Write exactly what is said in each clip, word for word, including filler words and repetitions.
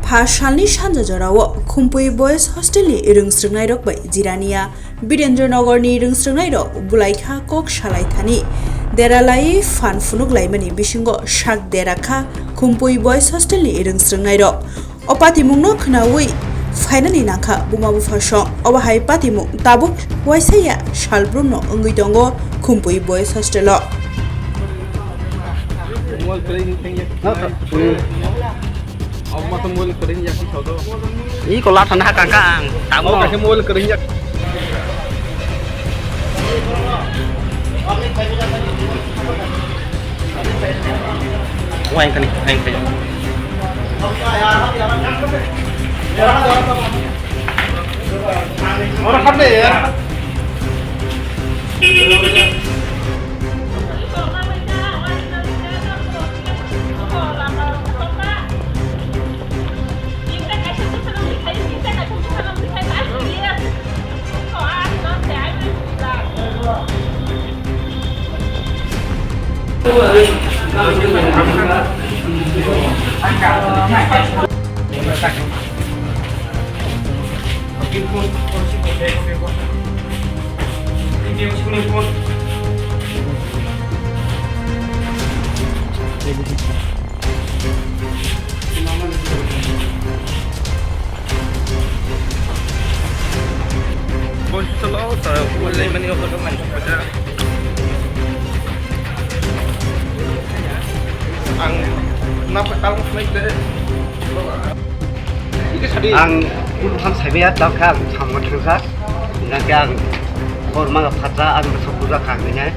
Ha salni sanja jorao Khumpui Boys Hostel ni rwngsrwngnairok bai jirania Birendranagar ni rwngsrwngnairok bulaikha kok salai thani dera laiwi phan phunuk laimani bisingo sak dera kha Khumpui Boys Hostel ni rwngsrwngnairok. O patimungno khwnaui phainani nangkha buma bupha song. Obo hai patimung tabuk waisa ya salbrumno wngwi tongo Khumpui Boys Hostel o. Iko la thana kang kang tamo. Wah, yang kani, yang kani. Orang apa ya? Ang napa tang flight de. Ang pun ham saibaya tang kha ang samma thang kha. Nang kha ang bor ma phatsa ang sok puja kha ngai.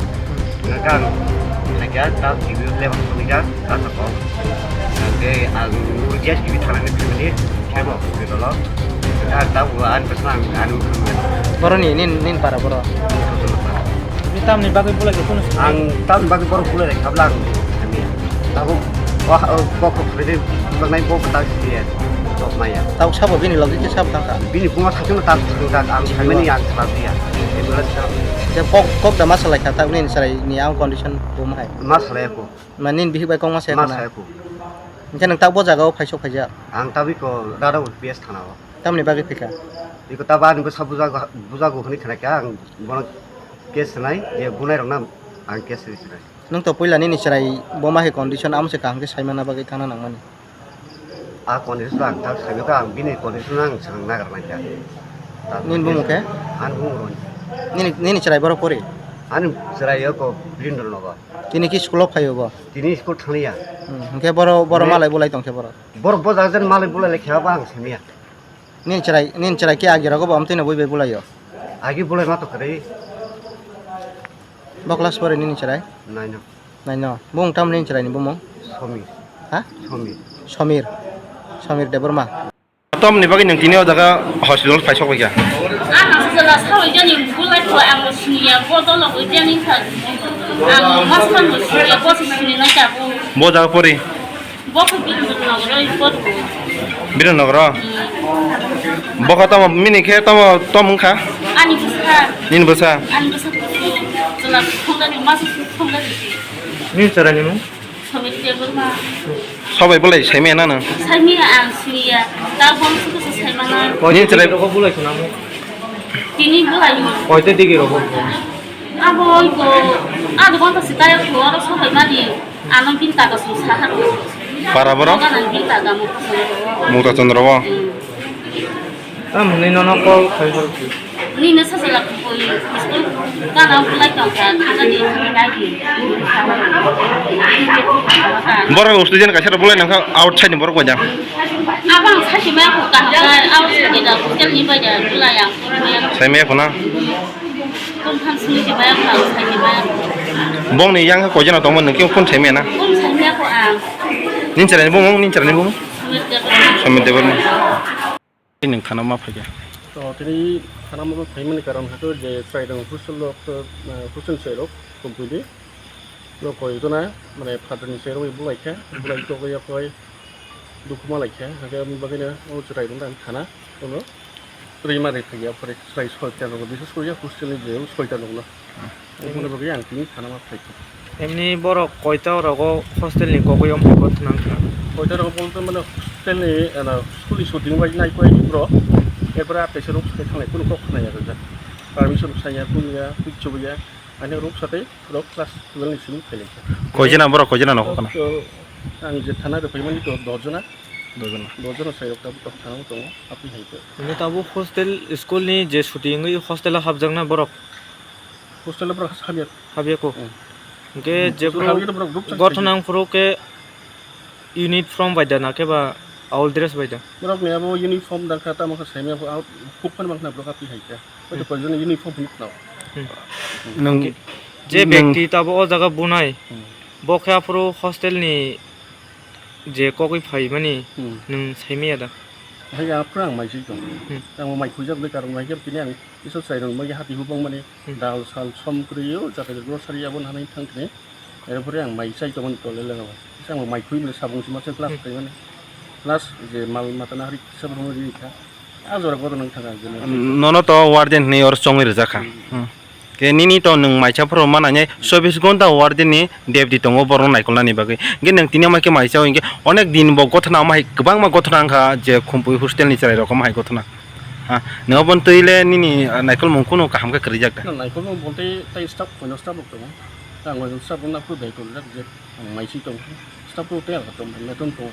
Nang kha ang hai kha ta T V level ni kha ta ta ko. Nang kha ang urja T V thana ni family khe bo ke dolo. Nang kha ta bu an pesna ang an. Boroni nin nin para boro. Ni tamni bagwi bulai khe kunu. Ang tamni bagwi boro bulai kha bla ang. Tabuk, wah, oh, kok kok khrede, bulanai bo kata siya, tok maya. Tau sabo bini logi ke sabo tangka. Bini bunga sakno tak tangka, ang saimani ang salah dia. Itulah sab. Je kok, kok da masalai kha, tak nin sarai ni ang condition bo mahai. Masalai ko. Manin bihik bai kok masalai ko. Masalai ko. Engke nang tak bo jaga o phaisok phaijak. Ang tabi ko rara U P S thana o. Tamni bagwi phika. Iko taba ani bwsa bujago, bujago hwnwi khna kha, ang bono case nai, je bunai rok na ang case ri sinai. Nwng to puila nini chwrai bo ma hai condition, amo se kaham khe saimana bagwi thangna nangmani. A condition ang tak saimaka, ang bini condition ang swng nagar nangkha. Nini bumung khe? Ani bumung Ron. Nini, nini chwrai borok pori? Ani chwrai yo ko Birendra Nagar. Tini ki school o phaio bo? Tini school thangya. Hmm, hwnkhe boro, boro malai bolai tongkhe boro? Boro bo jaga jan malai bolai lai khe abo ang saimaya. Nini chwrai, nini chwrai khe agi rogo bo amtwino bui bai bulaio? Agi bolai ma to kwrwi. Bo class pori nini chwrai? Nine o. Nine o. Bumung tamo nini chwraini bumung? Somir. Ha? Somir. Somir. Somir Debbarma. Tamni bagwi nwng tini o jaga hospital phai sok baikha? Ang se jela sawi jani bulai ko ang siniya bodol ko jani kha. Ang mas man siniya ko sini na jabu. Bo jaga pori? Bo khe Birendra Nagar oi bo. Birendra Nagar o? Hmm. Bo kha tamo mini khe tamo tom wngkha? Ani bwsa. Nini bwsa? Ani bwsa. Jela thongda ni mas thongda ni. Nini chwrai ni mung? Somir Debbarma. Sobai bolai saimaya na nang? Saimaya ang siniya. Ta bom suku se saimana. Nini chwrai. Tini bolai. Koite digi rogo. Abo oi ko, ado gonta se kaya ko, aro sobai mani, ano bin taga sung saha ko. Para boro? Oga nang bin taga mo kasana ro. Mukta Chandra bo? Hmm. Am ni nono call khai hor ki. Ni na sa sala ko, school kana bulai tong ka, kana di, kana di. Borok student kaisa rok bulai nangkha outside ni borok bai da. Abang sachi ma ko ka, outside ni da, hostel ni bai da, bulai yang. Sai me ko na. Bongni yang kha koijana tongmani, nwng khe phone saimaya na? Nini chwraini bumung, nini chwraini bumung? Somir Debbarma. Nwng thana ma phaikha? To, tini thana ma phaimani karon hakhe je chwrairok hostel rok, eh, hostel chwrairok, kumpui di. Nok koi jona, mane phatarni chwrairok bai bulaikha, bulai togwi yakhlai. Dukhu ma lai kha, hake aboni bagwi no o chwrai rok ang thana, ono rima ri phai ya, pore chwrai soita rok, bises kori ya hostel ni je soita rok no. Oboni bagwi ang tini thana ma phai kha. Emni borok koita rogo hostel ni kogwi om hai kok nang kha? Koita rogo bolte mane Hostel ni, ano, school ni shooting bai nai koi bro. Erpore atai se room swkang thanglai, kunu kok khna ya rwjak. Permission sai ya, kunu ya, kunu chubu ya. Ani room swkang tei bro class twelve ni simi phai lai kha. Koi jana borok, koi jana nogo khna? To, ang je thana rw phai mani to dos jona. Dos jona. Dos jona sai rok tabuk tok thana tongo, apni hai to. Nini tabuk hostel school ni je shooting wngwi hostel o hapjakna borok? Hostel o borok habya. Habya ko? Hmm. Hwnkhe hmm, jephru habya to borok group chat gothona khai. Wngphuru khe uniform bai da na khe ba old dress bai da? Borok ni abo uniform da kha, tamo khe semi abo out, kuk phano bang khna borok apni hai khe. Bai to hmm, koi jona uniform phano khna. Hmm. Nwng, je nwng bekti tabo o jaga bunai, hmm, bo khe aphuru hostel ni je kogwi phaimani hmm, nwng saimaya da? Hai aphuru ang mai sui tong. Hmm. Ang mai khuijak de karwng hai khe tini ang kisa chwrai rok mai hati hubang mani hmm, dal sal som kwrwi o jaga grocery abo nanai thang tini. Erpore ang mai chai tongmani tole lego. Kisa ang mai khui mani sabung sima se class hmm, khai mani. Class je mal mata na hari kisa rung ri kha. A jora godo nang thang ang je. Nono to warden hwnwi or chongwi rwjak kha. Hmm. Hmm. Ke nini to nwng maisa phuru manai chobbish ghonta warden ni duty tongo borok naikolnani bagwi. Hwnkhe nwng tini omo khe maisa hwnkhe onek din bo gothona omo hai kwbangma gothona wngkha je Khumpui hostel ni chwrai rok omo hai gothona. Ha, nwng obo twi le nini, ah, naikolmung kunu kaham khe kwrwijak da? Naikolmung bolte tai staff koino staff rok tongo. Ang koino staff rok naphuru dai tongjak je ang maisi tong. Staff rok tei ang tong, beton tongo.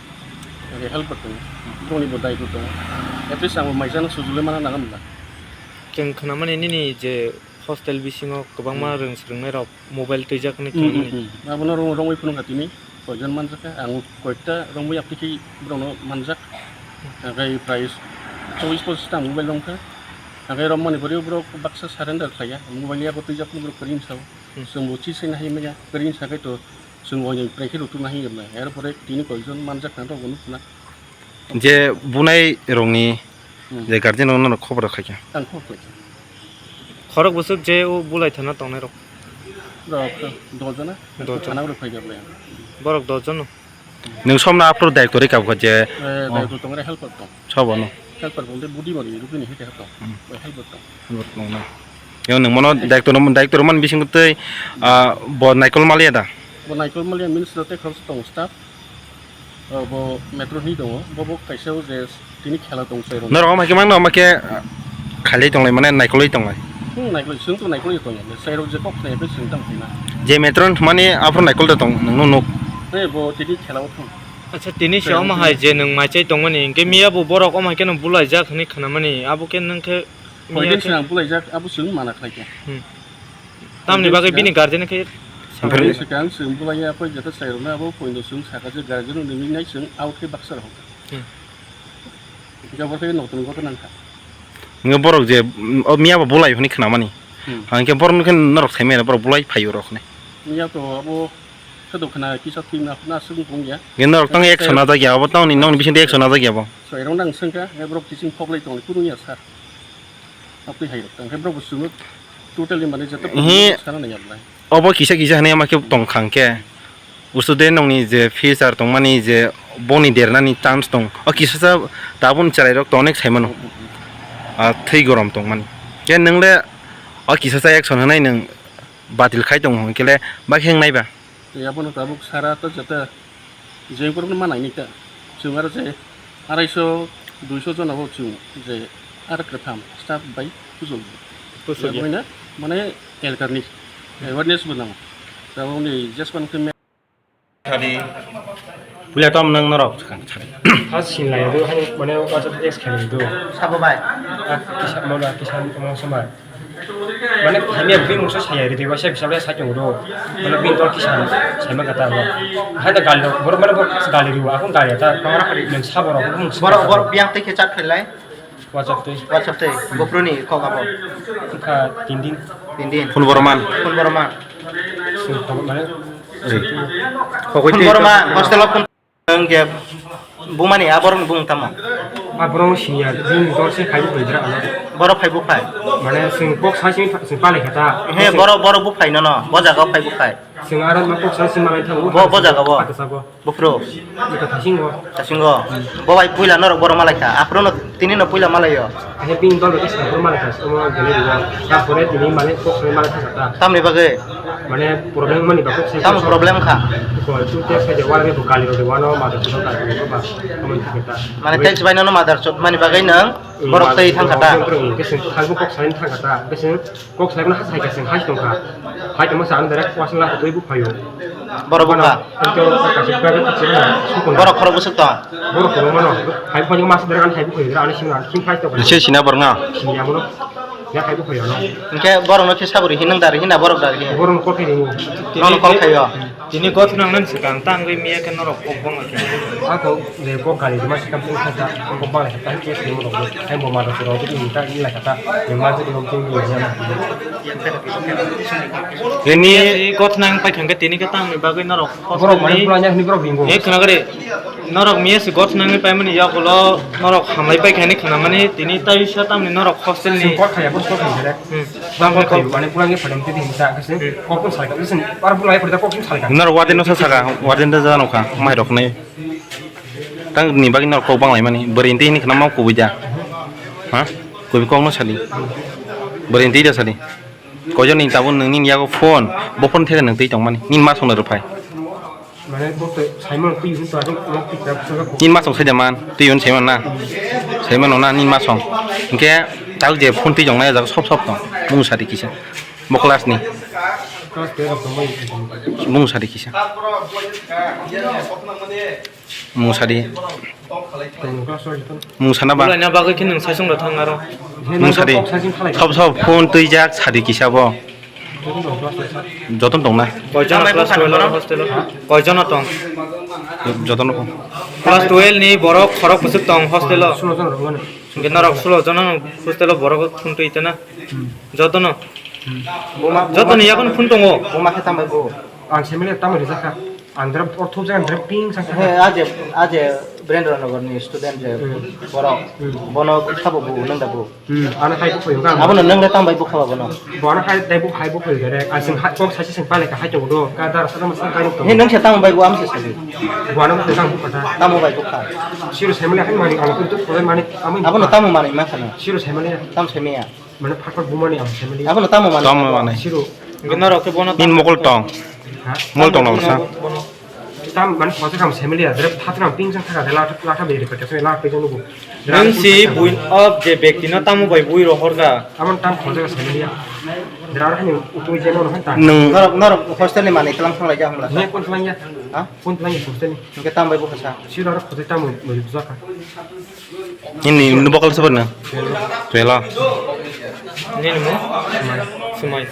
Age helper tongo. Boni bo dai tongo. At least ang bo maisa no sujuli mana nangam da. Chwng khnamani nini je hostel bisingo kwbangma hmm, rwng swrwngnairok mobile twijak hinwi hmm, khnamani. Hmm, hmm. Abono rong-, rongwi phunukha tini, koijon manjakha, ang koita rongwi aptwi khe borokno manjak. Hwnkhe prai chobbish pochish ta mobile rongkha. Hwnkhe romani pore borok baksa surrender khlaiya, mobile yago twijak phano borok kwrwi sao. Hmm. Chwngbo chisina hai manya, kwrwi sakai to chwng oini prai khe rwtwkna hai manya. Erpore tini koijon manjakha rokbo nukna. Je bunai rokni hmm, je guardian rokno khobor rok khaikha. Ang khobor khaikha. Khorok bwswk je o bulai thana tongnai rok? Rok dos jona. Dos jon. Thana rok khaikha bwlai. Borok dos jon no? Nwng somno aphuru daitwrwi kabkha je. Eh, oh, daitwrwi tongnai helper tong. Sobo no? Helper bole budi mani rukini hete hato. Hmm. Bai helper tong. Helper tong na. Yo nwng mono daitwrwi, daitwrwi man bising tei, ah, bo naikol maliya da? Bo naikol maliya means lote khoroksa tong staff. O, bo metro hwnwi tongo, bo, bo kaisa o je tini khela tong chwrai rok. Norok omo khe mangno omo khe, ah, khailai tonglai mane naikolwi tonglai. Hmm, naikolwi, chwng to naikolwi tongo, chwrai rok je kok khnai bai chwng tamo khe na. Je metro thumani aphuru naikol da tong, nwngno nuk. Tei bo tini khela o thang. Acha, tini se omo hai je nwng maichai tongmani, hwnkhe miya bo borok omo hai kheno bulaijak hwnwi khnamani, abo khe nwng khe miya khe. Koidin se ang bulaijak, abo chwng mana khlai khe. Hmm. Tamni bagwi bini guardian khe. Omphaino swkang chwng bulai ya phai jeta chwrai rokno abo poino chwng saka je guardian rokni minai chwng out khe baksa rok. Hmm. Jabor khe nokton goto nangkha. Nge borok je, mm, o miya bo bulai hwnwi khnamani. Hmm. Hwnkhe borok nokhe norok saimaya borok bulai phaio rok hwnwi. Miya to abo khe do khna kisa thwima phna aswk wng ya. Nge norok tang ek sona jak ya, abo tang ni nokni bising de ek sona jak ya bo. Chwrai rok nang swngkha, borok kising phoklai tongli kunu ya sir. Apni hai rok tang khe borok bo chwngno totally mane jeta. Ehe. Sana nai ya bwlai. Obo kisa kisa hwnwi ama khe tong kha hwnkhe. Usu de nokni je future tongmani je boni dernani chance tong. O kisa sa tabun chwrai rok to onek sai mano. Mm, mm, mm. Ah, thwi gorom tongmani. Khe nwng le o kisa sa action hwnwi nwng batil khai tong hwnkhe le ba khe wngnai ba? Tei abono tabuk sara to jeta je borokno ma nainai ta. Chwng aro je araiso, duiso jona bo chwng je aro kwtham staff bai pujo. Pujo ya. Boina mane elkarni awareness bo nango. Tabukni jespan khe me- Thadi. Puila tom nang norok. Ha sinlai do, hani mane WhatsApp text khlai do. Sabo bai. Ah, kisa mo ba, kisa mo sama. Mane, hamya bini mungsa saya ridi, waisa bisa bela sakhe uro. Mane, bini tol kisa, saima kata ro. Hai da gal ro, bor mane bor gali ro, akon gali ta. Nang sabo ro, bor mungsa. Bor, bor biang te kechat phelai. WhatsApp te. WhatsApp te, bopro ni kok abo. Kha tin din. Tin din. Phone boroman. Phone boroman. Phone boroman. Phone boroman, hostel o phone. Nwng khe bumani aborok ni bumung tamo? Aborok senior, bini dol se phai buphaidra ano. Borok phai buphai? Mane chwng kok sai se chwng pali kha ta. He, borok, borok buphai nono, bo jaga o phai buphai. Chwng aro ma kok sai se malai thango. Bo, bo jaga o? Ata sabo. Buphuru? Ita thasingo. Thasingo? Bo bai puila norok borok malai kha, aphuru no tini no puila malai o? He bini dol bai khe sabo malai kha, sabo gele dio. Taphore tini mane kok sai malai kha ta. Tamni bagwi? Mane problem mani ba kok sai. Tamo problem kha. Ko tu te sai de wala be bukali ro de wano ma da to ka ko ba. Mane text bai no mother chot mani bagai nang borok tei thang kha ta. Kok sai thang kha ta. Kok sai na sai ka sing hai tong kha. Hai tong sa an direct wasla ko tui bu phayo. Borok bukha. Borok khorok bwswk tong. Borok khorok mano. Hai phayo mas direct an hai bu phayo ani sing an sing hai tong. Se sina borok na. Sini amono. Ya hai bu phayo no. Hingke borok no khe saburi hinang dari hina borok dari hin. Borok no kok khayo. Nono kok khayo. Tini gothna nang swkang tangwi miya khe norok kok bangma khe. Ako le kok gari ma sikam pung kha ta kok bangma khe ta ke sini mo rok. Hai bo ma rok rok ni ta ni la kha ta. Ni ma je rok ni ni ya. Ini gothna nang pai khangke tini khe tangwi bagwi norok. Borok mani pura nya ni borok bingo. Ek khna gari norok miya se gothna nangwi pai mani yakulo norok hamlai pai khani khna mani tini tai sa tamni norok hostel ni. Kok khaya bo kok khaya. Hmm. Bang kok khayo, mane pulang ye phalang tidi hinta kase, hmm, kok pun salka, listen, par pulang ye phalang kok pun salka. Nor warden no sa saka, warden da jano kha, mai rok nai. Tang ni bagi nor kok bang lai mani, beri inti hini khna mau kubui da. Ha? Kubui kok no sadi. Beri inti da sadi. Kojo ni tabun nung ni yago phone, bo phone thega nung tei tong mani, ni ma song na rupai. Mane bo to Simon twi hwn to aswk nok twi kha bwswk kha. Nini masong sai da man, twi hwn Simon na. Simon na nini masong. Hwnkhe tabuk je phone twi jong nai jak sop sop tong. Mung sadi kisa. Bo class ni. Class twelve tong bai. Mung sadi kisa. Mung sadi. Tong class twelve tong. Mung sana ba. Bulaina bagwi khe nwng saisung rw thang aro. Mung sadi. Kok saisung khalai. Sop sop phone twi jak sadi kisa bo. Joton tong na? Koijono class twelve o hostel o? Koijono tong? Joton tong. Class twelve ni borok khorok bwswk tong hostel o? Sulo jon rok mano. Hwnkhe norok sulo jono hostel o borok phone twi tana? Jotono? Jotono yakono phone tongo? Buma khe tambai bo? Ang semile tambai rijak kha. Ang dra ortho jang dra ping sang kha. He, aje, aje Birendra Nagar ni student je borok. Bono sabo bo nang da bo? Hmm, ano hai bukhuk wngkha. Abono nwng le tamo bai bukha ba bono? Bono hai dai buk hai bukhuk direct. Aswng hai kok sachi sing pale ka hai tongo do. Ka dar sa ma sa ka tongo. He nwng se tamo bai bo am se sagi. Bono mo tang bukha ta. Tamo bai bukha. Siro semle hai mani ang tu tu mani ami. Abono tamo mani ma khana. Siro semle. Tam semia. Mane phakor bumani ang semle. Abono tamo mani. Tamo mani. Siro. Norok ke bono. Nin mokol tong. Ha? Mol tong na sa. Tam man photo kam semili ya, direct phato kam ping sang thaka de la la tha beri pete la pe jong nugo. Nang si buin of je bekti no tamo bai bui rohor ga. Amon tam photo ka semili ya. Dra hani utui je no han ta. Nung norok norok hostel ni mani kelang thang lai ja hongla. Ne kon thang ya? Ha? Kon thang ya hostel ni. Ke tam bai bu kasa. Si dara photo tam bai bu jaka. Ini nubokol sebenarnya. Tuela. Ini nemu? Sumai.